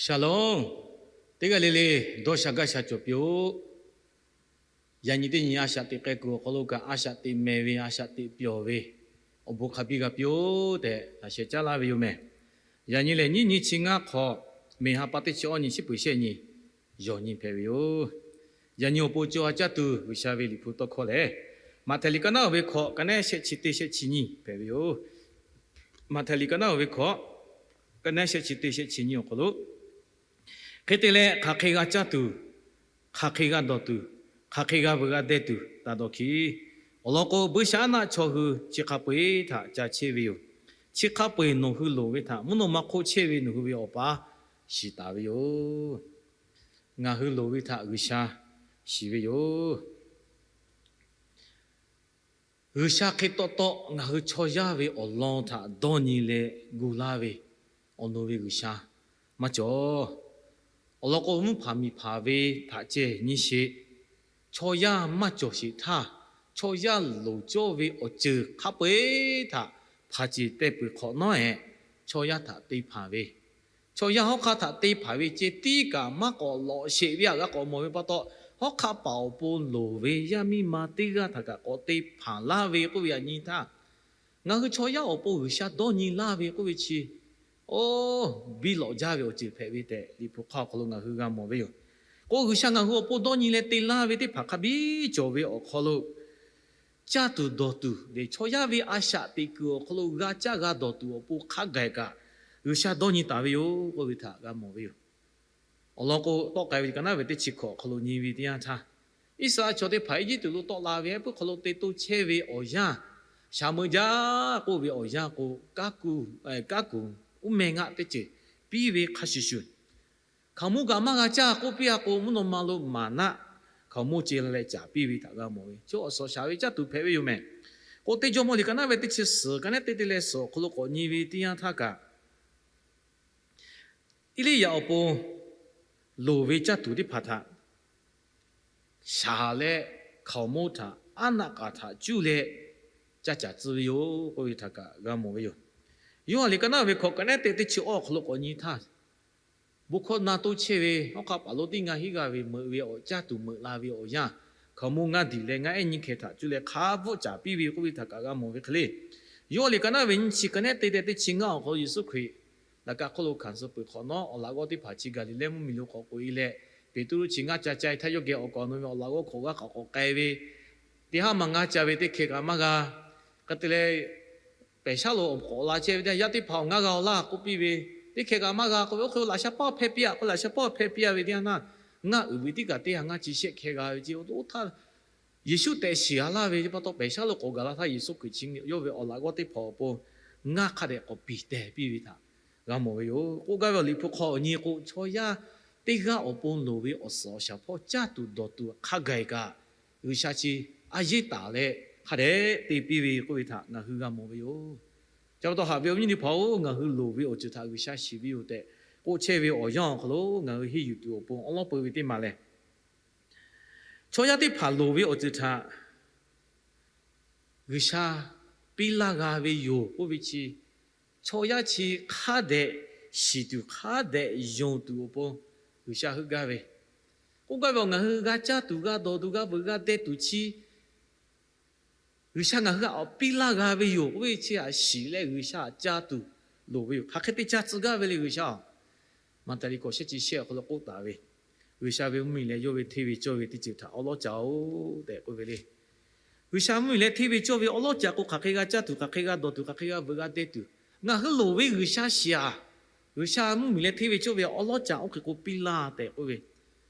Shalom. Teˇ g'aˇ le le dawˇ sha gaˇ sha cawˬ piˇ-oˆ. Yaꞈ nyi teˇ nyi a shaꞈ teꞈ k'ai kuiˬ awˬ hk'aw lo kaꞈ, a shaꞈ teꞈ mehˍ ve, a shaꞈ teꞈ pyawˬ ve awˬ bon hk'a biˇ g'a piˇ-oˆ tehꞈ laꞈ sheh caˉ laˇ ve yoˬ mehˍ. Yaꞈ nyi lehˬ, nyiˇ nyi chi ngaˇ hk'awꞈ, mehˬ ha pa teˇ chi awˇ nyi, shiˉ peuˍ shehˆ nyi, yawˬ nyi hpehꞈ ve yoˬ. Yaꞈ nyi awˬ pon co ha caˇ tuˬ G'uiˬsha ve Liꞈ hpu tawˇ hkawˇ lehˬ, Maꞈhtehˍ liꞈ ka naˉ oˇ ve hkawꞈ, ka nehˉ shehˆ chi teˇ shehˆ chi nyiˇ hpehꞈ ve yoˬ. Maꞈhtehˍ liꞈ ka naˉ oˇ ve hkawꞈ, ka nehˉ shehˆ chi teˇ shehˆ chi nyiˇ awˬ hk'aw lo, hk'e te leh hk'aˬ hk'e g'a caˇ tuˬ, hk'aˬ hk'e g'a dawˬ tuˬ, hk'aˬ hk'e g'a veuꞈ g'a deh tuˬ taˍ dawˇ hkiˬ. Awˬ lawn k'o, buiˇshaˆaˉnaˆ chaw hui chi hk'a peu-eˬ htaꞈ ca chehˇ ve yoˬ. Chi hk'a peu-eˬ nawˬ hui loˍ ve htaꞈ mvuhˇ naw ma hk'oˆ chehˇ ve nawˬ hui ve Awˬ pa shiˍ taˍ ve yoˬ. Ngaˬ hui loˍ ve htaꞈ G'uiˬsha shiˍ ve yoˬ. G'uiˬsha hk'e taw taw ngaˬ hui chaw yaˇ ve awˬ lawn htaꞈ dawˇ nyi leh gu laˇ ve awˬ nu ve G'uiˬsha maˇ cawˬ. Awˬ lawn k'o, mvuhˇ hpanˍ miˬ hpanˍ ve htaꞈ ceh nyi sheˍ. Chaw yaˇ maˇ cawˬ sheˍ htaˇ, chaw yaˇ loˍ cawˇ ve awˬ ceuˬ hk'a peu-eˬ htaꞈ hpanˍ ceˬ teh peuˬ hk'awꞈ nawˉ-ehˍ, chaw yaˇ htaꞈ te hpanˍ ve, chaw yaˇ hawˉ hk'aˇ htaꞈ te hpanˍ ve ceh tiˉ kaꞈ maˇ k'awꞈ lawꞈ sheˍ ve htaꞈ g'a k'awꞈ mawˬ ve pa taw, hawˉ hk'aˇ paˍ awˬ pon loˍ ve yaˇ miˇ ma teˇ g'aˇ htaꞈ kaꞈ k'awꞈ te hpanˍ laˇ ve k'oˆ ve yaꞈ nyi htaˇ, ngaˬ hui chaw yaˇ awˬ pon G'uiˬsha dawˇ nyi laˇ ve k'oˆ ve chi, oˇ, biˇ lawꞈ jaˇ ve awˬ ceuˬ hpehꞈ ve tehꞈ, Liꞈ hpu hk'aˇ awˬ hk'aw lo ngaˬ hui g'a mawˬ ve yoˬ. K'o, G'uiˬsha ngaˬ hui awˬ pon dawˇ nyi leh te laˇ ve teˇ hpaˍ hk'a biˇ cawˬ ve awˬ hk'aw lo, caˇ tuˬ dawˬ tuˬ leh chaw yaˇ ve a shaꞈ teꞈ kuiˬ awˬ hk'aw lo g'a caˇ g'a dawˬ tuˬ awˬ pon hk'a gaˬ kaꞈ, G'uiˬsha dawˇ nyi taˍ ve yoˬ k'oˆ ve htaꞈ g'a mawˬ ve yoˬ. Awˬ lawn k'o, tawˆ k'ai ve ka naˉ ve teˇ chi hkawꞈ awˬ hk'aw lo nyi ve teˇ yanˇ htaˇ, Iˉsaˍreˍlaˆ chaw teˇ hpaˍ Eˇjiˇtuꞈ lo tawˆ la ve a puiˉ hk'aw lo te toˇ chehˇ ve awˬ yanˇ, Shaˍmeuꞈjaˇ k'oˆ ve awˬ yanˇ k'o, kanˉ kuˬ uˉ mehˇ ngaˆ teˇ ceuˬ piˇ ve hk'a shuˍ shuˍ, hkaoˍmonˇ kaꞈ maˇ g'a caˇ k'oˆ piˇ-a k'o, mvuhˇ naw ma lo maˍnaˆ hkaoˍmonˇ ce leh caˍ piˇ ve htaꞈ g'a mawˬ ve, chaw awˬ suhˍ awˬ shaˍ ve caˇ tuˬ hpehꞈ ve yoˬ mehˍ. K'o, teˇ Jawˇmawˇ liꞈ ka naˉ ve teˇ chi suhˍ ka nehˉ teˇ teˇ leh suhˍ awˬ hk'aw lo k'awꞈ nyi ve teˇ yanˇ htaˇ kaꞈ, Eˇliˇyaꞈ awˬ pon loˍ ve caˇ tuˬ teˇ hpaˍ htaꞈ shaˍ leh, hkaoˍmonˇ htaꞈ aˉ naˆ k'aˍ htaꞈ cuˇ leh caˇ caˍ tcuh ve yoˬ k'oˆ ve htaꞈ kaꞈ g'a mawˬ ve yoˬ. Yoˇhanˬ liꞈ ka naˉ ve hkawꞈ ka nehˉ teˇ teˇ chi awˇ awˬ hk'aw lo k'awꞈ nyi htaˇ, bon hkawˇ na toˇ chehˇ ve hawˉ hk'aˆ paˍ lonˉ teˇ ngaˇ hinˉ g'aˇ ve meuꞈ ve awˬ caˇ tuˬ meuꞈ la ve awˬ yanˇ, hkaoˍmonˇ ngaˇ diˬ leh ngaˇ ehˉ nyiˇ hkeh htaꞈ cuˇ leh hk'a bvuhˆ caˍ piˇ ve k'oˆ ve htaꞈ kaꞈ g'a mawˬ ve hk'e le. Yoˇhanˬ liꞈ ka naˉ ve nyiˇ chi ka nehˉ teˇ teˇ teˇ chi ngaˇ awˬ hk'aw lo Yeˍsuˆ Hkriꞈ laꞈ ka hk'oˆ lo hkanˍ suh peuˬ hk'awꞈ nawˉ, awˬ laꞈ g'awˇ teˇ hpaˍ chi Gaˍliˍlehˇ mvuhˇmiˬ lo k'awꞈ k'oꞈ-e leh, Peˍtruˆ chi ngaˇ ca ca-e htaˇ yawˇ geh awˬ kawꞈ nawˬ ve awˬ laꞈ g'awˇ hk'awꞈ g'aˇ k'awꞈ k'awꞈ k'ai ve, teˇ haˉ ma ngaˇ ca ve teˇ hkeh kaꞈ maˇ g'a. Hk'e te leh, pehˬ shaˉ lo awˬ k'awꞈ la chehˇ ve teˇ yanˇ, yaˇ teˇ hpaˍ awˬ ngaˇ g'a awˬ laˇ k'oˆ piˇ ve, teˇ hkeh kaꞈ maˇ g'a k'oˆ ve, oˇ hk'e laꞈ sha paˇ hpehˇ piˇ-a k'oˆ, laꞈ sha paˇ hpehˇ piˇ-a ve teˇ yanˇ htaˇ, ngaˇ uiˍ ve tiˉ kaꞈ teˇ ha ngaˇ chi shehˆ hkeh g'a ve ce, oˇ htaˇ Yeˍsuˆ tehꞈ shiˍ-a laˇ ve pa taw, pehˬ shaˉ lo k'awꞈ gaˬ la htaˇ Yeˍsuˆ Hkriꞈ chi yawˇ ve awˬ laꞈ g'awˇ teˇ hpaˍ awˬ pon ngaˇ hk'a dehꞈ k'awꞈ piˍ teh piˇ ve htaꞈ g'a mawˬ ve yoˬ. K'oˆ gaˇ ve awˬ Liꞈ hpu hk'aw awˬ nyi k'o, chaw yaˇ teˇ g'aˇ awˬ pon loˍ ve awˬ suhˍ awˬ shaˍ hpawˇ caˇ tuˬ dawˬ tuˬ hk'a gaˬ-e kaꞈ, G'uiˬsha chi a yeˇ taˍ leh hk'a dehꞈ te piˇ ve k'oˆ ve htaꞈ ngaˬ hui g'a mawˬ ve yoˬ. Chi pa taw haꞈ ve awˬ viˉ awˬ nyi teˇ hpaˍ-oˬ, ngaˬ hui loˍ ve awˬ ceuˬ htaꞈ G'uiˬsha shiˍ ve yoˬ tehꞈ k'oˆ chehˇ ve awˬ yanˇ awˬ hk'aw lo ngaˬ hui henˇ yuˬ tuˬ awˬ pon awˉ lawˉ peu ve teˇ maˬ lehˬ, chaw yaˇ teˇ hpaˍ loˍ ve awˬ ceuˬ htaꞈ G'uiˬsha piˇ laˇ g'a ve yoˬ k'oˆ ve chi, chaw yaˇ chi hk'a dehꞈ shiˍ tuˬ hk'a dehꞈ yonˍ tuˬ awˬ pon G'uiˬsha heuˆ gaˇ ve, k'oˆ gaˇ ve awˬ ngaˬ hui g'a caˇ tuˬ g'a dawˬ tuˬ g'a veuꞈ g'a deh tuˬ chi G'uiˬsha ngaˬ hui htaꞈ awˬ piˇ laˇ g'a ve yoˬ k'oˆ ve chi htaꞈ shiˍ leh G'uiˬsha htaꞈ caˇ tuˬ loˍ ve yoˬ. Hk'aˬ hk'e te caˇ tcuh gaˇ ve le G'uiˬsha-oˬ, Maꞈhtehˍ liꞈ k'awꞈ shehˆ chi shehˆ awˬ hk'aw lo k'oˆ taˍ ve, G'uiˬsha ve mvuhˇmiˬ leh yawˇ ve hteˇ ve cawˇ ve teˇ ceuˬ htaꞈ awˉ lawˉ caˍ-oˬ tehꞈ k'oˆ ve le. G'uiˬsha mvuhˇmiˬ leh hteˇ ve cawˇ ve awˉ lawˉ caˍ k'o, hk'aˬ hk'e g'a caˇ tuˬ, hk'aˬ hk'e g'a dawˬ tuˬ, hk'aˬ hk'e g'a veuꞈ g'a deh tuˬ, ngaˬ hui loˍ ve G'uiˬsha shiˍ-aˬ. G'uiˬsha mvuhˇmiˬ leh hteˇ ve cawˇ ve awˉ lawˉ caˍ oˇ hk'e k'o piˇ laˇ tehꞈ k'oˆ ve,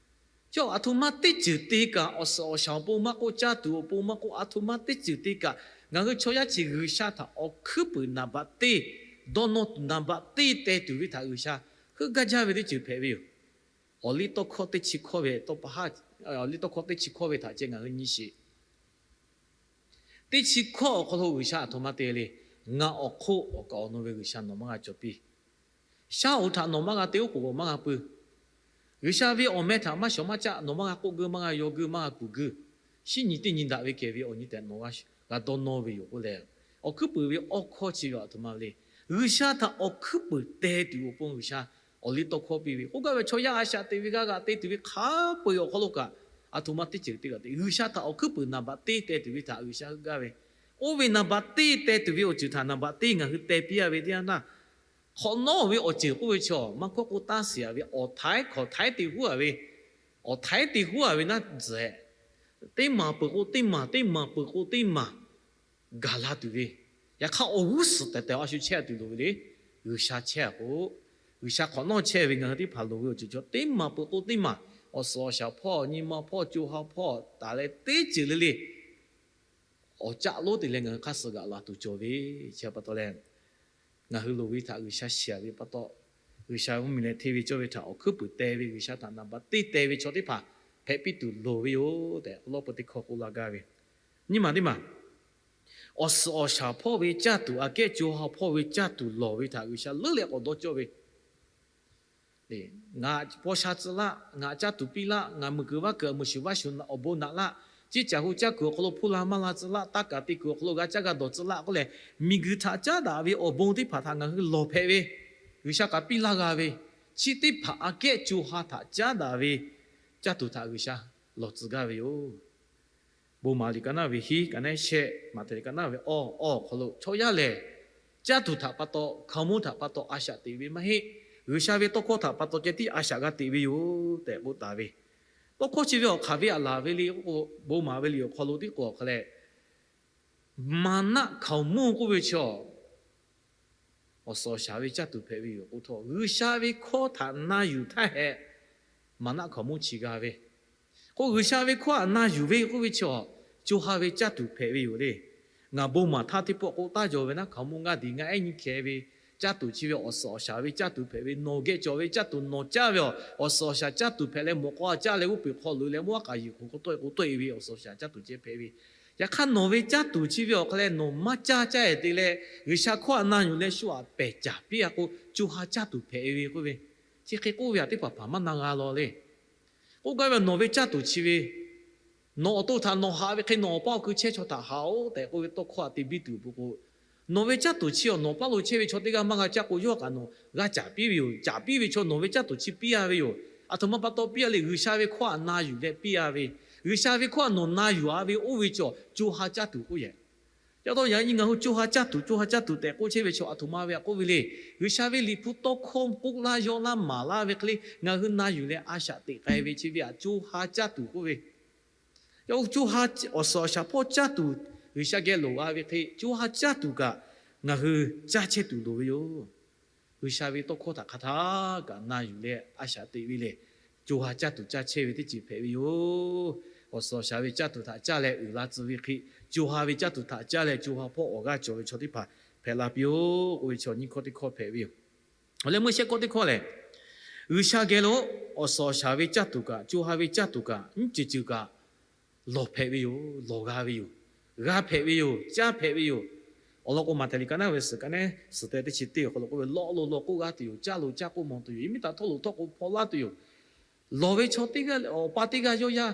chi aˬ htoꞈ ma teˇ ceuˬ te kaꞈ, awˬ suhˍ awˬ shaˍ awˬ pon maˇ k'oˆ, caˇ tuˬ awˬ pon maˇ k'oˆ, aˬ htoꞈ ma teˇ ceuˬ te kaꞈ, ngaˬ hui chaw yaˇ chi G'uiˬsha htaꞈ awˬ hkuiˉ puiˍ naˍ baꞈ teˇ, dawˇ nawˇ tuˬ naˍ baꞈ teˇ teh tuˬ ve htaꞈ G'uiˬsha heuˆ gaˇ jaˇ ve teˇ ceuˬ hpehꞈ ve yoˬ. Awˬliˇtawˇhkawˇ teˇ chi hkawˇ ve tawˇ pa haˉ, awˬliˇtawˇhkawˇ teˇ chi hkawˇ ve htaꞈ ceh ngaˬ hui nyi sheˍ. Teˇ chi hkawˇ awˬ hk'aw lo G'uiˬsha aˬ htoꞈ ma te le, Ngaˬ awˬ hk'oˆ awˬ kaˍ awˬ nu ve G'uiˬsha nawˬ maˇ g'a cawˬ piˇ. Shaˉ hoꞈ htaꞈ nawˬ maˇ g'a te, oˉ k'oˍ g'awˬ maˇ g'a pui. G'uiˬsha ve awˬ meh htaꞈ maˇ shawˍ maˇ caˆ, nawˬ maˇ g'a k'oˆ geu, maˇ g'a yaw geu, maˇ g'a kuˬ geu. Shinˉ nyi teˇ nyi daꞈ ve kehˬ ve awˬ nyi tehꞈ nawˬ g'a dawˇ nawˇ ve yoˬ k'oˆ leh, awˬ hkuiˉ puiˍ ve awˉ hkawˇ chi ve aˬ htoꞈ ma le. G'uiˬsha htaꞈ awˬ hkuiˉ puiˍ teh tuˬ awˬ pon G'uiˬsha awˬ liˇ tawˇ hkawˇ piˇ ve. K'oˆ gaˇ ve chaw yaˇ a shaꞈ teꞈ ve g'a g'aꞈ te tuˬ ve hk'a peu-eˬ awˬ hk'aw lo kaꞈ, aˬ htoꞈ ma teˇ ceuˬ teˇ g'aˇ te G'uiˬsha htaꞈ awˬ hkuiˉ puiˍ naˍ baꞈ teˇ teh tuˬ ve htaꞈ G'uiˬsha heuˆ gaˇ ve. Oˇ ve naˍ baꞈ teˇ teh tuˬ ve awˬ ceuˬ htaꞈ naˍ baꞈ teˇ ngaˬ hui teh piˇ-a ve teˇ yanˇ htaˇ, hk'awꞈ nawˉ ve awˬ ceuˬ k'oˆ ve chaw maˇ hkawˇ k'o taˇ shiˍ-a ve awˬ htaiˉ hkawꞈ htaiˉ te huˉ-a ve, awˬ htaiˉ te huˉ-a ve naˉ tzuhꞈ, teˇ maˬ peuˬ k'o teˇ maˬ, teˇ maˬ peuˬ k'o teˇ maˬ gaˬ la tuˬ ve, yaꞈ hk'aˇ awˬ g'uˇ suhˍ tehˬ tehˬ a shu chehˇ-a tuˬ loˍ ve le. G'uiˬsha chehˇ-a k'o, G'uiˬsha hk'awꞈ nawˉ chehˇ ve ngaˬ hui teˇ hpaˍ loˍ ve awˬ ceuˬ chaw teˇ maˬ peuˬ k'o teˇ maˬ, awˬ suhˍ awˬ shaˍ hpawˇ, nyi ma hpawˇ, co ha hpawˇ, taˍ leh teˇ ceuˬ le le awˬ caˆ lonˉ te leh ngaˬ hui hk'aˇ suh g'aꞈ la tuˬ cawˬ ve. Chi pa taw leh, ngaˬ hui loˍ ve htaꞈ G'uiˬsha shiˍ-a ve pa taw, G'uiˬsha mvuhˇmiˬ leh hteˇ ve cawˇ ve htaꞈ awˬ hkuiˉ puiˍ teh ve, G'uiˬsha htaꞈ naˍ baꞈ teˇ teh ve chaw teˇ hpaˍ hpehꞈ piˇ tuˬ loˍ ve yoˬ tehꞈ, awˬ lawˉ peu teˇ hkawˇ k'oˆ laˇ gaˇ ve. Nyiˇ maˬ teˇ maˬ, awˬ suhˍ awˬ shaˍ hpawˇ ve caˇ tuˬ, aꞈ kehˉ co ha hpawˇ ve caˇ tuˬ lawˬ ve htaꞈ G'uiˬsha leuˉ leh k'awꞈ dawˇ cawˇ ve ngaˬ paw sha tcuh laˆ, ngaˬ caˇ tuˬ piˇ laˆ, ngaˬ meuˬ kuiˬ vaˇ kuiˬ, meuˬ shuˍ vaˇ shuˍ awˬ bon naꞈ laˆ, ciˉ caˬ hu caˇ kuiˬ awˬ hk'aw lo hpuˇ la maˇ la tcuh laˆ, taˇ kaˍ te kuiˬ awˬ hk'aw lo g'a caˇ g'a dawˬ tcuh laˆ k'oˆ lehˬ, miˬguiˬ htaꞈ caˉ daꞈ ve awˬ bon teˇ hpaˍ htaꞈ ngaˬ hui lawˬ hpehꞈ ve, G'uiˬsha kaꞈ piˇ laˇ g'a ve, chi teˇ hpaˍ aꞈ kehˉ co ha htaꞈ caˉ daꞈ ve caˇ tuˬ htaꞈ G'uiˬsha lawˬ tcuh gaˇ ve yoˬ. Bon maˍ liꞈ ka naˉ ve hiˉ, ka naˉ shehˆ, Maꞈhtehˍ liꞈ ka naˉ ve awˇ, awˇ awˬ hk'aw lo chaw yaˇ lehˬ, caˇ tuˬ htaꞈ pa taw, hkaoˍmonˇ htaꞈ pa taw a shaꞈ teꞈ ve maˇ heˆ. G'uiˬsha ve tawˇ hkawˇ htaꞈ pa taw ceh tiˉ a shaꞈ g'a teꞈ ve yoˬ tehꞈ k'oˆ taˍ ve. Tawˇ hkawˇ chi ve awˬ hk'aˬ ve aꞈ laˬ ve le k'o, bon maˍ ve liꞈ awˬ hk'aw lo tiˉ k'o awˬ hk'a leh, maˍnaˆ hkaoˍmonˇ k'oˆ ve chaw awˬ suhˍ awˬ shaˍ ve caˇ tuˬ hpehꞈ ve yoˬ k'oˆ htawˇ, G'uiˬsha ve hkawˇ htaꞈ na yuˬ htaˇ hehꞈ maˍnaˆ hkaoˍmonˇ chi g'a ve. K'o G'uiˬsha ve hkawˇ htaꞈ na yuˬ ve k'oˆ ve chi, co ha ve caˇ tuˬ hpehꞈ ve yoˬ le. Ngaˬ bon maˍ htaˇ teˇ pawˆ k'o taˇ jaw ve naˉ, hkaoˍmonˇ g'aˇ diˬ ngaˬ ehˉ nyi hkeh ve caˇ tuˬ chi ve awˬ suhˍ awˬ shaˍ ve caˇ tuˬ hpehꞈ ve, nawˬ geh cawˬ ve caˇ tuˬ nawˬ caˇ ve awˬ, awˬ suhˍ awˬ shaˍ caˇ tuˬ hpehꞈ leh mawꞈ k'aw a caˇ leh g'uˇ peˬ hk'aw loꞈ leh mvuhˇ aˉ k'aꞈ yuˬ k'oˍ k'o tawˆ-e k'o tawˆ-e ve awˬ suhˍ awˬ shaˍ caˇ tuˬ ceh hpehꞈ ve. Yaꞈ hk'aˇ nawˬ ve caˇ tuˬ chi ve awˬ hk'a leh nawˬ maˇ caˇ caˇ-e te leh, G'uiˬsha hkawˇ htaꞈ na yuˬ leh shu aꞈ pehˬ caˍ piˇ-a k'o, co ha caˇ tuˬ hpehꞈ ve k'oˆ ve. Chi hk'e k'oˆ ve aꞈ teˇ hpaˍ hpaˍ maˇ na g'a law le. K'oˆ gaˇ ve, nawˬ ve caˇ tuˬ chi ve, nawˬ awˬ to htaꞈ nawˬ haꞈ ve hk'e nawˬ awˬ paˇ awˬ kui chehˇ chaw htaꞈ haꞈ-oˬ tehꞈ k'oˆ ve tawˇ hkawˇ htaꞈ te biˇ tuˬ peuˬ k'o, nawˬ ve caˇ tuˬ chi awˬ nawˬ paˇ lo chehˇ ve chaw teˇ g'aˇ maˇ g'a caˇ k'o, yawˇ kaꞈ nawˬ g'a caˍ piˇ ve yoˬ. Caˍ piˇ ve chaw nawˬ ve caˇ tuˬ chi piˇ-a ve yoˬ. Aˬ htoꞈ ma pa taw piˇ-a le, G'uiˬsha ve hkawˇ htaꞈ na yuˬ leh piˇ-a ve, G'uiˬsha ve hkawˇ htaꞈ nawˬ na yuˬ-a ve oˇ ve cawˬ co ha caˇ tuˬ k'oˆ yehˬ. Ca taw yaꞈ nyi ngaˬ hui co ha caˇ tuˬ, co ha caˇ tuˬ tehꞈ k'oˆ chehˇ ve chaw aˬ htoꞈ ma ve aꞈ k'oˆ ve le. G'uiˬsha ve liꞈ hpu tawˇ hkawˇ k'oˆ laˇ yaw laˇ maˍ laˇ ve hk'e le ngaˬ hui na yuˬ leh a shaꞈ teꞈ k'ai ve chi ve aꞈ co ha caˇ tuˬ k'oˆ ve. Yawˇ hui co ha awˬ suhˍ awˬ shaˍ hpawˇ caˇ tuˬ, G'uiˬsha geh loˍ-a ve hk'e co ha caˇ tuˬ kaꞈ ngaˬ hui caˇ chehˇ tuˬ loˍ ve yoˬ. G'uiˬsha ve tawˇ hkawˇ htaꞈ hk'a htaˇ kaꞈ na yuˬ leh a shaꞈ teꞈ ve lehˬ, co ha caˇ tuˬ caˇ chehˇ ve teˇ ceuˬ hpehꞈ ve yoˬ. Awˬ suhˍ awˬ shaˍ ve caˇ tuˬ htaꞈ caˇ leh uiˍ la tcuh ve hk'e, co ha ve caˇ tuˬ htaꞈ caˇ leh co ha hpawˇ awˬ g'aˇ cawˬ ve chaw teˇ hpaˍ hpehꞈ la piˇ-oˆ k'oˆ ve chaw nyiˇ hkawˇ teˇ hkawˇ hpehꞈ ve yoˬ. Awˬ leh meuˇ shehˆ hkawˇ teˇ hkawˇ lehˬ, G'uiˬsha geh lo awˬ suhˍ awˬ shaˍ ve caˇ tuˬ kaꞈ, co ha ve caˇ tuˬ kaꞈ, nyiˇ ceuˬ ceuˬ kaꞈ lawˬ hpehꞈ ve yoˬ. Lawˬ g'a ve yoˬ. G'a hpehꞈ ve yoˬ. Caˇ hpehꞈ ve yoˬ. Awˬ lawn k'o, Maꞈhtehˍ liꞈ ka naˉ ve suhˍ ka naˉ suhˍ teh teˇ chi teˇ awˬ hk'aw lo k'oˆ ve, lawˬ lo lawˬ k'oˆ g'a tuˬ yoˬ. Caˇ lo caˇ k'oˆ mawˬ tuˬ yoˬ. Iˉ miˉ taꞈ htawˇ loꞈ htawˇ k'o hpaw laˇ tuˬ yoˬ. Lawˬ ve chaw teˇ g'aˇ, awˬ pa teˇ g'aˇ yawˇ yaˇ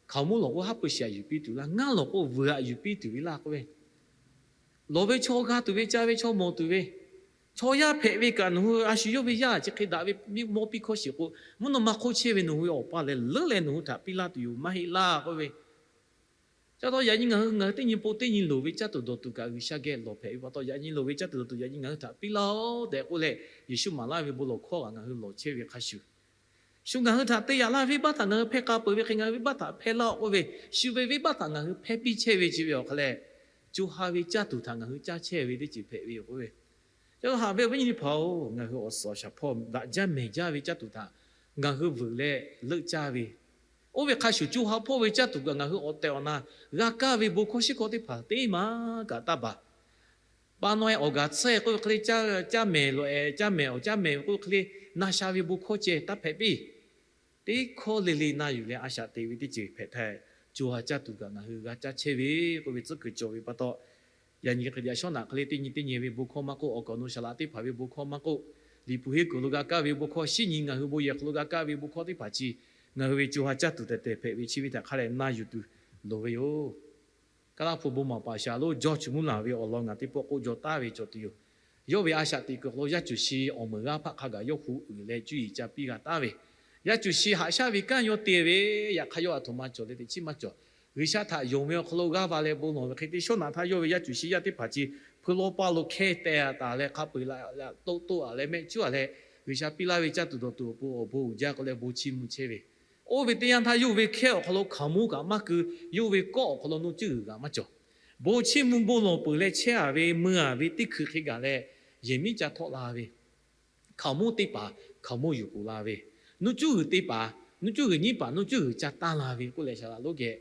hkaoˍmonˇ lawˬ k'o haˉ pui shiˍ aꞈ yuˬ piˇ tuˬ laˇ. Ngaˇ lawˬ k'o vuiˬ aꞈ yuˬ piˇ tuˬ ve laˇ k'oˆ ve, lawˬ ve chaw g'a tuˬ ve, caˇ ve chaw mawˬ tuˬ ve, chaw yaˇ hpehꞈ ve kaꞈ nawˬ hui a shu yawˇ ve yaˇ chi hk'e daꞈ ve mawˇ piˇ hkawˇ shiˍ k'o, mvuhˇ naw ma hk'oˆ chehˇ ve nawˬ hui awˬ pa lehˬ leuˉ leh nawˬ hui htaꞈ piˇ laˇ tuˬ yoˬ maˇ heˆ laˇ k'oˆ ve. Ca taw yaꞈ nyi ngaˬ hui ngaˬ hui teˇ nyi po teˇ nyi loˍ ve caˇ tuˬ dawˬ tuˬ kaꞈ G'uiˬsha geh lawˬ hpehꞈ ve pa taw, yaꞈ nyi loˍ ve caˇ tuˬ dawˬ tuˬ yaꞈ nyi ngaˬ hui htaꞈ piˇ laˇ-oˆ tehꞈ k'oˆ leh, Yeˍsuˆ maˍ laˇ ve bon lawˬ hkawˇ kaꞈ ngaˬ hui lawˬ chehˇ ve hk'a shuˍ, shu ngaˬ hui htaꞈ te yaꞈ laˇ venˇbaˆ htaꞈ ngaˬ hui hpehˇ k'a peuˬ ve hk'e ngaˬ hui venˇbaˆ htaꞈ hpehˇ laˇ-oˆ k'oˆ ve, shu ve venˇbaˆ htaꞈ ngaˬ hui hpehˇ piˇ chehˇ ve chi ve awˬ hk'a leh, co ha ve caˇ tuˬ htaꞈ ngaˬ hui caˇ chehˇ ve teˇ ceuˬ hpehꞈ ve yoˬ k'oˆ ve. Ca haꞈ ve awˬ viˉ awˬ nyi teˇ hpaˍ-oˬ, ngaˬ hui awˬ suhˍ awˬ shaˍ hpawˇ daꞈ jaˇ mehˬ jaˇ ve caˇ tuˬ htaꞈ ngaˬ hui vuiˬ leh leuˆ caˇ ve, oˇ ve hk'a shuˍ co ha hpawˇ ve caˇ tuˬ kaꞈ ngaˬ hui awˬ tehˬ awˬ na g'a kaˇ ve bon hkawˇ shiˉ hkawˇ teˇ hpaˍ teˇ maˬ kaꞈ taˇ baˬ. Paˍ nawˬ-e awˬ gaˬ tsuhˇ-e k'oˆ ve hk'e le, caˇ mehˬ lawˬ-e, caˇ mehˬ awˬ caˇ mehˬ ve k'oˆ ve hk'e le, na sha ve bon hkawˇ ceh taˇ hpehꞈ piˇ. Teˇ hkawˇ le le na yuˬ leh a shaꞈ teꞈ ve teˇ ceuˬ hpehꞈ htaˇ, co ha caˇ tuˬ kaꞈ ngaˬ hui g'a caˇ chehˇ ve k'oˆ ve tcuhˉ kuiˬ cawˬ ve pa taw, yaꞈ nyi hk'e te a shawˉ naꞈ hk'e le teˇ nyi teˇ nyi ve bon hkawˇ maˇ k'oˆ, awˬ kaˍ awˬ nu saˍ laꞈ teˇ hpaˍ ve bon hkawˇ maˇ k'oˆ, Liꞈ hpu henˇ kuiˬ lo g'a kaˇ ve bon hkawˇ, shinˉ nyi ngaˬ hui bon yehˬ hk'aw lo g'a kaˇ ve bon hkawˇ teˇ hpaˍ chi, ngaˬ hui ve co ha caˇ tuˬ tehˬ tehˬ hpehꞈ ve chi ve htaꞈ hk'a leh na yuˬ tuˬ loˍ ve yoˬ. Kaˇ laˇ hpu bon maˍ paˍ shaˍ lonˉ George Muller ve awˬ lawn ngaˬ teˇ pawˆ k'oˆ jaw taˍ ve cawˬ tuˬ yoˬ. Yawˇ ve a shaꞈ teꞈ kuiˬ awˬ hk'aw lo yaˇ cuˬ shi awˬ meuˍ g'aˇ hpaˆ hk'a gaˬ yawˇ hu uiˍ leh cuˇ yiˍ ca piˇ g'a taˍ ve, yaˇ cuˬ shi haꞈ shaˉ ve kanˉ yawˇ te ve, yaꞈ hk'aˇ yawˇ aˬ htoꞈ ma cawˬ leh teꞈ chiˉ maˇ cawˬ. G'uiˬsha htaꞈ yonˍ ve awˬ hk'aw lo g'aˇ va leh bon lawˬ ve hk'e te shawˉ naꞈ htaˇ yawˇ ve yaˇ cuˬ shi yaˇ teˇ hpaˍ chi hpui lawˇ paˇ lo hkehˇ teh taˍ leh hk'a peu-eˬ laꞈ toˆ toˆ-a leh mehˆ cuˉ-a leh, G'uiˬsha piˇ laˇ ve caˇ tuˬ dawˬ tuˬ awˬ pon awˬ bon uiˍ jaˇ k'o leh bon chiˇ mvuh chehˇ ve. Oˇ ve teˇ yanˇ htaˇ yawˇ ve hkehˇ awˬ hk'aw lo hkaoˍmonˇ kaꞈ maˇ keu, yawˇ ve kawˆ awˬ hk'aw lo nuˇ cuˇ g'uiˬ kaꞈ maˇ cawˬ. Bon chiˇ mvuh bon lawˬ peuˬ leh chehˇ-a ve mui-a ve teˇ hkui hk'e gaˬ leh, yehˬ miˉ ca htawˆ la ve, hkaoˍmonˇ teˇ hpaˍ hkaoˍmonˇ yuˬ k'oˍ la ve, nuˇ cuˇ g'uiˬ teˇ hpaˍ nuˇ cuˇ g'uiˬ nyiˉ paˍ nuˇ cuˇ g'uiˬ ca taˇ la ve k'oˆ leh shaˍ laꞈ lonˉ geh,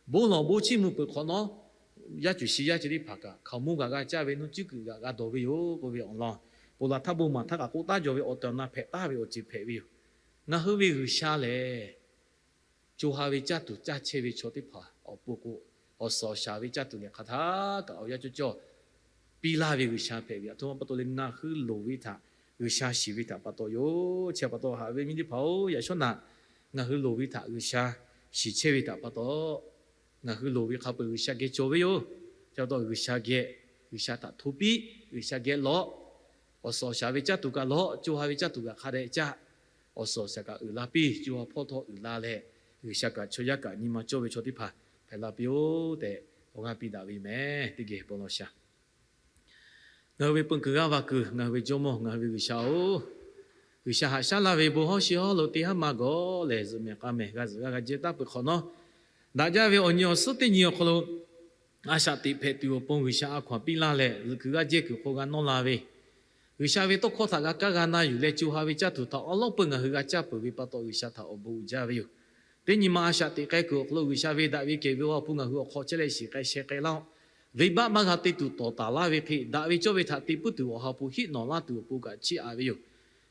bon lawˬ bon chiˇ mvuh peuˬ hk'awꞈ nawˉ, yaˇ cuˬ shi yaˇ ceh teˇ hpaˍ kaꞈ hkaoˍmonˇ g'aꞈ g'a caˇ ve nuˇ cuˇ g'uiˬ g'aꞈ g'a dawˬ ve yoˬ k'oˆ ve awˬ lawn, ponˬ laˬ htaˇ bon maˍ htaˇ kaꞈ k'oˆ taˉ jaw ve awˬ tehˬ awˬ na hpehꞈ taˍ ve awˬ ceuˬ hpehꞈ ve yoˬ. Ngaˬ hui ve G'uiˬsha lehˬ, co ha ve caˇ tuˬ caˇ chehˇ ve chaw teˇ hpaˍ awˬ pon k'o, awˬ suhˍ awˬ shaˍ ve caˇ tuˬ lehˬ hk'aˬ htaˇ kaꞈ awˬ yanˇ cawˇ cawˇ piˇ laˇ ve G'uiˬsha hpehꞈ ve, aˬ htoꞈ ma pa taw leh ngaˬ hui loˍ ve htaꞈ G'uiˬsha shiˍ ve htaꞈ pa taw yoˬ. Chi pa taw haꞈ ve miˇ teˇ hpaˍ-oˬ, yaꞈ shawˉ naꞈ ngaˬ hui loˍ ve htaꞈ G'uiˬsha shiˍ chehˇ ve htaꞈ pa taw, ngaˬ hui loˍ ve hk'a peu-eˬ G'uiˬsha geh cawˬ ve yoˬ. Chi pa taw G'uiˬsha geh, G'uiˬsha htaꞈ hto piˇ, G'uiˬsha geh lawꞈ. Awˬ suhˍ awˬ shaˍ ve caˇ tuˬ kaꞈ lawꞈ, co ha ve caˇ tuˬ kaꞈ hk'a dehꞈ caˇ. Awˬ suhˍ awˬ shaˍ kaꞈ uiˍ la piˇ, co ha hpawˇ htawˇ uiˍ la leh, G'uiˬsha kaꞈ chaw yaˇ kaꞈ nyi ma cawˇ ve chaw teˇ hpaˍ hpehꞈ la piˇ-oˆ tehꞈ awˬ g'aˇ piˇ daꞈ ve yoˬ mehˍ. Teˇ geh bon lawˬ shaˍ. Ngaˬ hui ve peu kuiˬ g'aˇ va kuiˬ, ngaˬ hui ve Jawˇmawˇ, ngaˬ hui ve G'uiˬsha-oˬ, G'uiˬsha haꞈ shaˉ laˇ ve bon hawˉ shi hawˉ lo teˇ haˉ ma gawˬ lehˬ zuhꞈ mehˍ k'a mehˍ g'a zuhꞈ g'a g'a jehˇ taˉ peuˬ hk'awꞈ nawˉ, daꞈ jaˇ ve awˬ nyi awˬ suhˉ teˇ nyi awˬ hk'aw lo a shaꞈ teꞈ hpehꞈ tuˬ awˬ pon G'uiˬsha a hkaw-anˬ piˇ laˇ leh, zuhꞈ kuiˬ g'aˇ jehˇ kuiˬ hk'aw g'a nawˇ la ve, G'uiˬsha ve tawˇ hkawˇ htaꞈ g'a kaˇ g'a na yuˬ leh co ha ve caˇ tuˬ htaꞈ awˉ lawˉ peuˇ ngaˬ hui g'a caˇ peuˬ ve pa taw, G'uiˬsha htaꞈ awˬ bon uiˍ jaˇ ve yoˬ. Teˇ nyi ma a shaꞈ teꞈ k'ai kuiˬ awˬ hk'aw lo G'uiˬsha ve daꞈ ve kehˬ ve awˬ ha hpu ngaˬ hui awˬ hk'aw chehˇ leh shiˍ k'ai sheh k'ai laˇ-oˆ. Venˇbaˆ maˇ g'a te tuˬ tawˍ taˍ laˇ ve hk'e, daꞈ ve cawˇ ve htaꞈ te puiˉ tuˬ awˬ ha hpu hiˆ nawꞈ laˇ tuˬ awˬ pon kaꞈ chiˇ aꞈ ve yoˬ.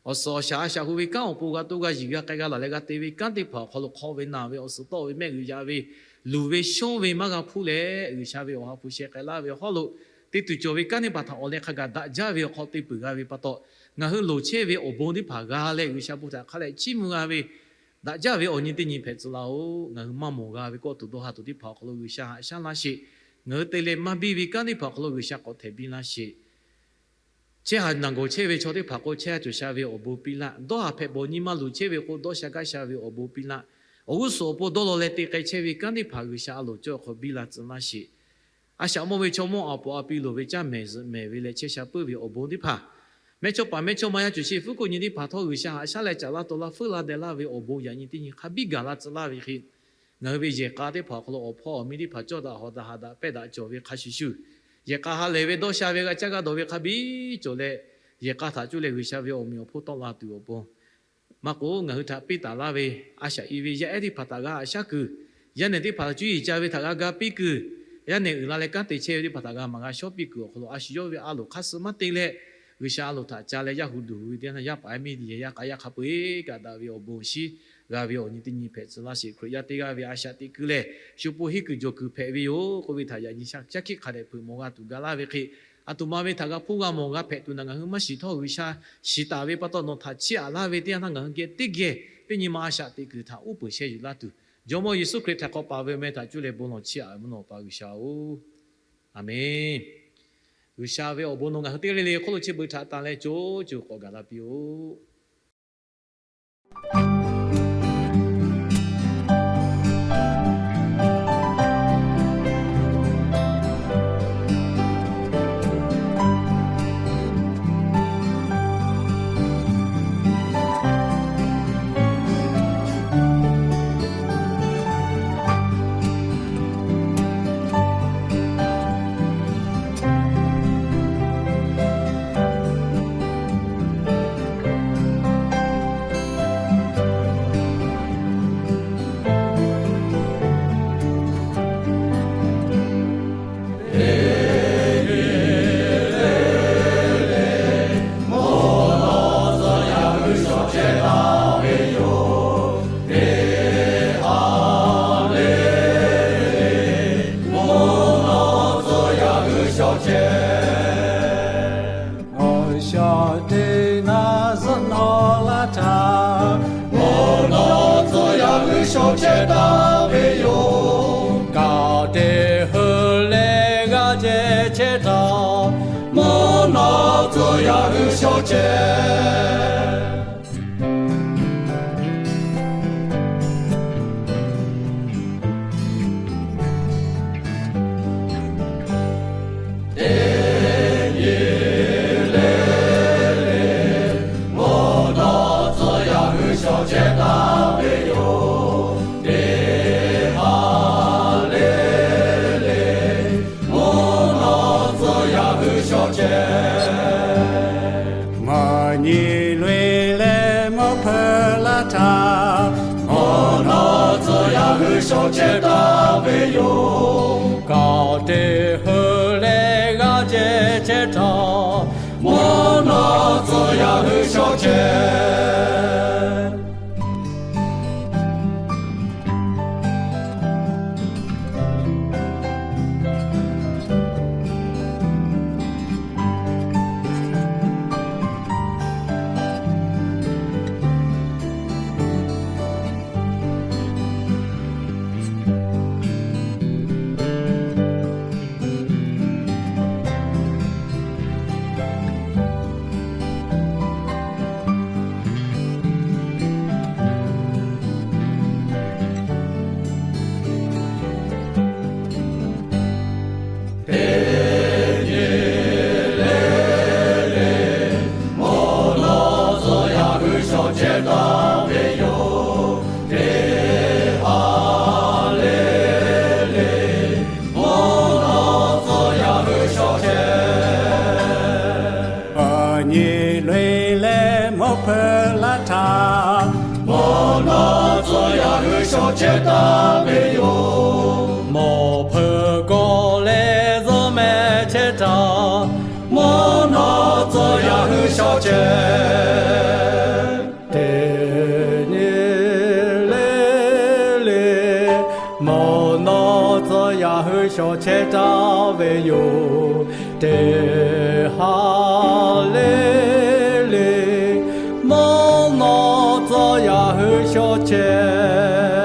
Awˬ suhˍ awˬ shaˍ a shaꞈ hu ve kanˉ awˬ pon g'a toˇ g'a yiˬ g'a k'ai g'a laˬ leh g'a te ve kanˉ teˇ hpaˍ awˬ hk'aw lo hk'aw ve naˬ ve awˬ suhˍ tawˆ ve mehˆ g'uiˬ yaꞈ ve, luˬ ve shawˇ ve maˇ g'a hpuˇ leh, G'uiˬsha ve awˬ ha hpu sheh k'ai laˇ ve awˬ hawˉ lo te tuˬ cawˬ ve kanˉ teˇ hpaˍ htaꞈ awˬ leh hk'a gaˬ daꞈ jaˇ ve awˬ hk'aw te peuˬ g'a ve pa taw, ngaˬ hui loˍ chehˇ ve awˬ bon teˇ hpaˍ g'a leh G'uiˬsha bon htaꞈ hk'a leh chiˇ mvuh g'a ve, daꞈ jaˇ ve awˬ nyi teˇ nyi hpehꞈ tcuh laˇ-oˆ. Ngaˬ hui maˇ mawˬ g'a ve kawˆ tuˬ dawˇ ha tuˬ teˇ hpaˍ awˬ hk'aw lo G'uiˬsha haꞈ shaˉ laˇ sheˍ. Ngaˬ hui te leh maˇ biˇ ve kanˉ teˇ hpaˍ awˬ hk'aw lo G'uiˬsha k'awꞈ htehꞈ biˇ laˇ sheˍ. Chehˇ haˍ naˬ gawˬ chehˇ ve chaw teˇ hpaˍ k'o, chehˇ haˍ cawˬ sha ve awˬ bon piˇ laˇ. Dawˇ haˍ hpehꞈ bawˬ nyi ma luˬ chehˇ ve k'o, dawˇ sha gaˇ sha ve awˬ bon piˇ laˇ. Awˬ g'uˇ suhˍ awˬ pon dawˇ law leh te k'ai chehˇ ve kanˉ teˇ hpaˍ G'uiˬsha a loˍ cawˇ hk'aw biˇ la tcuh laˇ sheˍ. A shaꞈ mawˇ ve chaw mawˇ a poˍ a pi loˍ ve caˇ mehˍ zuhꞈ mehˍ ve leh chehˇ sha puiˉ ve awˬ bon teˇ hpaˍ, mehˇchawˇpaˍ mehˇchawˇma yaˇ cawˬ sheˍ fuˉ hkuˆ nyi teˇ hpaˍ htawˇ G'uiˬsha haꞈ shaˉ leh caꞈ laˇ taw laˇ fuiˉ laˇ deh laˇ ve awˬ bon yaꞈ nyi teˇ nyi hk'a biˇ gaˬ la tcuh laˇ ve hk'e, ngaˬ hui ve yehˬ k'a teˇ hpaˍ awˬ hk'aw lo awˬ hpawˇ awˬ miˇ teˇ hpaˍ cawˇ daꞈ hawˍ daꞈ haꞈ daꞈ pehˇ daꞈ cawˬ ve hk'a shuˍ shuˍ, yehˬ k'a ha lehˬ ve dawˇ sha ve g'a caˇ g'a dawˬ ve hk'a biˇ cawˬ leh, yehˬ k'a htaꞈ cuˇ leh G'uiˬsha ve awˬ meꞈ awˬ hponˇ tawˆ la tuˬ awˬ pon maˇ k'oˆ, ngaˬ hui htaꞈ piˇ taˍ laˇ ve a shaꞈ i ve yaˇ ehˉ teˇ hpaˍ htaꞈ g'a haꞈ shaˉ kuiˬ, yaˇ nehˬ teˇ hpaˍ cuˇ yiˍ ca ve htaꞈ g'a ga piˇ kuiˬ, yaˇ nehˬ uiˍ la leh kanˉ te chehˇ ve teˇ hpaˍ htaꞈ g'a maˍ g'a shawˉ piˇ kuiˬ awˬ hk'aw lo a shu yawˇ ve a loˍ hk'aˇ suh maˇ te leh, G'uiˬsha a loˍ htaꞈ ca leh yaˇ hu duˬ hui ve teˇ yanˇ yaˇ paˍ yaˇ miˇ yaˇ k'a yaˇ hk'a peu-eˬ kaꞈ daꞈ ve awˬ bon shiˉ g'a ve awˬ nyi teˇ nyi hpehꞈ tcuh laˇ sheˍ. Hkriꞈ yaˇ teˇ g'aˇ ve a shaꞈ teꞈ kuiˬ lehˬ, shu po henˇ kuiˬ jawˬ kuiˬ hpehꞈ ve yoˬ k'oˆ ve htaꞈ yaꞈ nyi shaˉ hkiˆ hk'a dehꞈ hpeuꞈ mawˬ g'a tuˬ ga laˇ ve hk'e, aˬ htoꞈ ma ve htaꞈ g'a hpuˇ g'a mawˬ g'a hpehꞈ tuˬ naꞈ ngaˬ hui maˇ shiˍ htawˇ, G'uiˬsha shiˍ taˍ ve pa taw nawˬ htaꞈ chiˇ aꞈ laˇ ve teˇ yanˇ htaˇ ngaˬ hui geh teˇ geh teˇ nyi ma a shaꞈ teꞈ kuiˬ htaꞈ uˉ peunˍ sheh yuˬ laˇ tuˬ, Jawˇmawˇ Yeˍsuˆ Hkriꞈ htaꞈ k'awꞈ paˍ ve awˬ meh htaꞈ cuˇ leh bon lawˬ chiˇ aꞈ ve mvuhˇ naw pa G'uiˬsha-oˬ, Aˍmenˇ. G'uiˬsha ve awˬ bon nawˬ ngaˬ hui teˇ g'aˇ le le hk'oˆ lo chi beuꞈ htaꞈ tanˬ leh co co k'awꞈ gaˬ la piˇ-oˆ. tcuh yaˇ hui shaw chehˇ. Teˇ nyi le le, mvuhˇ naw tcuh yaˇ hui shaw chehˇ taˍ ve yoˬ. Teˇ ha le le, mvuhˇ naw tcuh yaˇ hui shaw chehˇ. Maˬ nyi loꞈ-e leh mvuhˇ hpeuꞈ laˇ htaˇ, mvuhˇ naw tcuh yaˇ hui shaw chehˇ taˍ ve yoˬ. Kaoˬ teˇ hui leh g'aˇ jehˇ chehˇ htaˇ, mvuhˇ naw tcuh yaˇ hui shaw chehˇ. Teˇ nyi le le, mvuhˇ naw tcuh yaˇ hui shaw chehˇ taˍ ve yoˬ. Teˇ ha le le, mvuhˇ naw tcuh yaˇ hui shaw chehˇ. Maˬ nyi loꞈ-e leh mvuhˇ hpeuꞈ laˇ htaˇ, mvuhˇ naw tcuh yaˇ hui shaw chehˇ taˍ ve yoˬ. Mawˬ hpeuꞈ kawˆ leh zuhˆ mehˆ chehˇ htaˇ, mvuhˇ naw tcuh yaˇ hui shaw chehˇ. Teˇ nyi le le, mvuhˇ naw tcuh yaˇ hui shaw chehˇ taˍ ve yoˬ. Teˇ ha le le, mvuhˇ naw tcuh yaˇ hui shaw chehˇ.